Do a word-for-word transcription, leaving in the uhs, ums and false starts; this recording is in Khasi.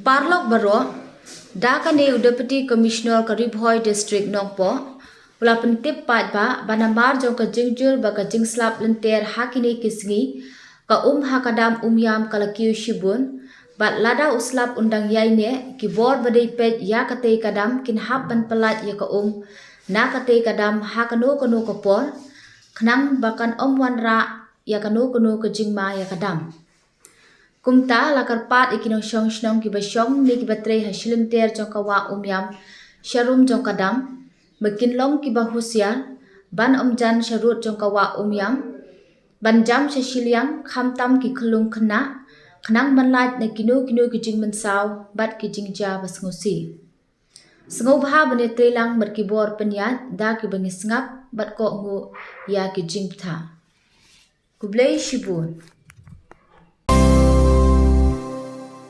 Paralok baroh, da kane u Deputy Commissioner ka Ri Bhoi District Nongpoh u la pyntip paidbah ba namar jong ka jingjur bad ka jingslap lynter ha kine ki sngi, ka um ha ka dam Umiam ka la kiew shibun, bad lada u slap un dang ïaineh, ki bor ba dei peit ïa katei ka dam kin hap ban pyllait ïa ka um na katei ka dam ha kano kano ka por, khnang ba kan ym wanrah ïa kano kano ka jingma ïa ka dam. Kumta la kyrpad ïa ki nongshong shnong kiba shong ne kiba trei ha shilynter jong ka wah Umiam sharum jong ka dam ba kin long kiba husiar ban ym jan sharud jong ka wah Umiam, ban jam sha shiliang khamtam ki khyllung khynnah, khnang ban lait na kino kino ki jingmynsaw bad ki jingjia ba sngewsih. Sngewbha ban ïatreilang bad ki bor pynïaid da kiba ngi sngap bad kohnguh ïa ki jingbthah. Khublei shibun.